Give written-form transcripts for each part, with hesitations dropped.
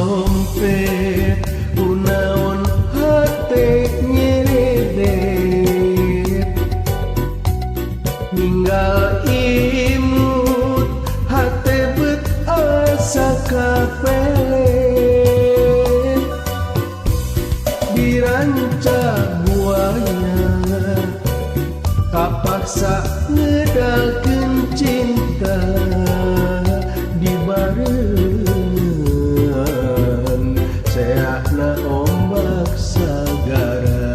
Sompet kunaon hate nyeredet ninggal imut hate bet asa kapelet diranca buaya kapaksa ngedalkeun cinta dibarengan seahna ombak sagara.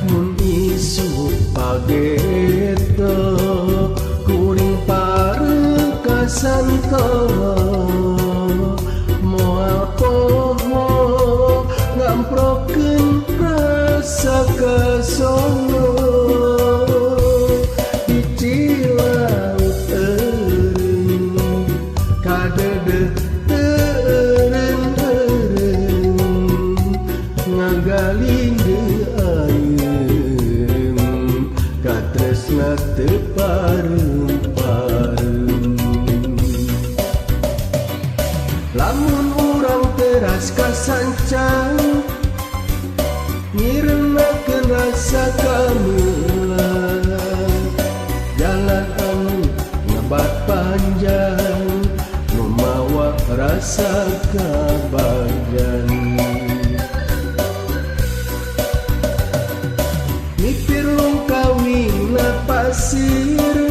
Mun isuk pageto kuring pareng ka santolo moal poho ngamprokeun rasa kasono di Cilaut eureun kadeudeut teureun-eureun ngagalindeu ayeun katresna teu pareum-pareum. Lamun urang teras kasancang ngirenakeun rasa kameula jalan anu ngebat panjang nu mawa rasa kabajan. Mipir longkawina pasir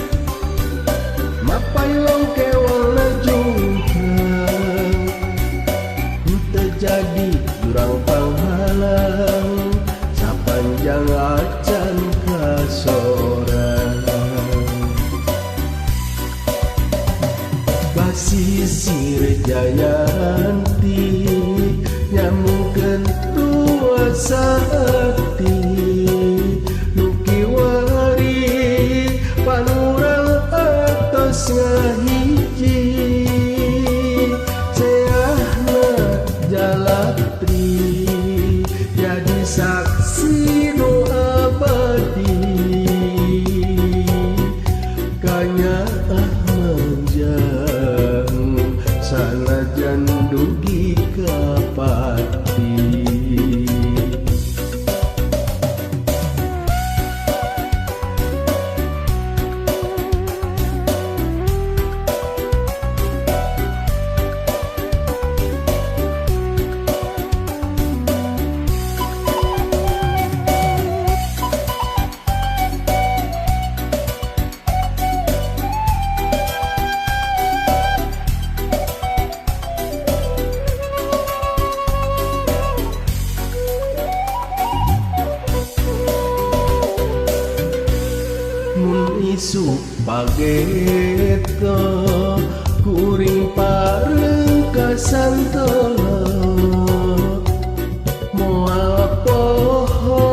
mapai longkewalna jungkang terjadi jurang panghalang sapanjang acan kasorang. Basisir Jayanti nyambungkeun ruasa hati nu kiwari panurang atos ngahiji seahna jalatri jadi saksi nu abadi kanyaah manjang sanajan dugi ka pati. Mun isuk pageto kuring pareng ka santolo moal poho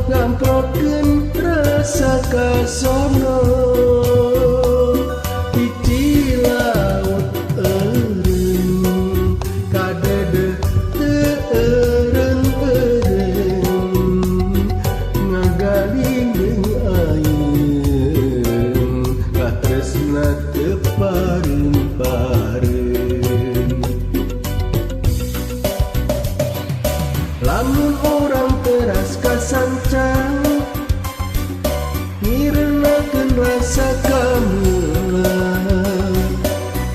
ngamprokeun rasa kasono di Cilaut eureun kadeudeut teureun-eureun ngagalindeu ayeun katresna teu pareum-pareum. Lamun urang teras kasancang ngirenakeun rasa kameula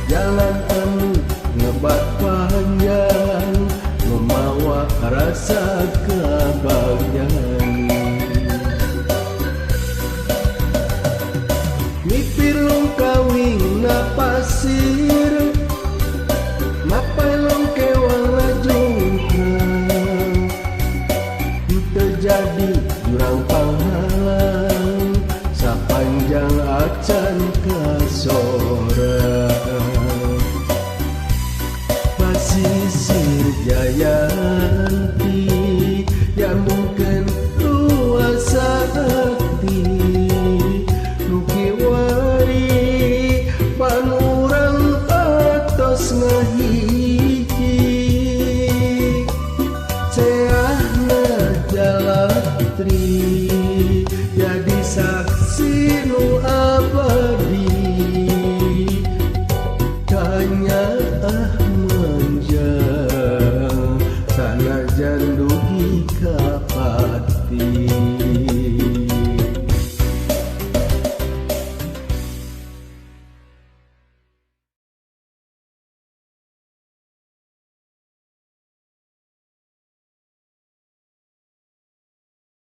jalan anu ngebat panjang memawa rasa kabagjaan. Mipir longkawina pasir mapai longkewalna jungkang terjadi jurang panghalang sapanjang acan kasorang. Basisir Jayanti nyambungkeun ruasa hati nu kiwari panurang Patri jadi saksi nu abadi kanyaah manjang sanajan dugi ka pati.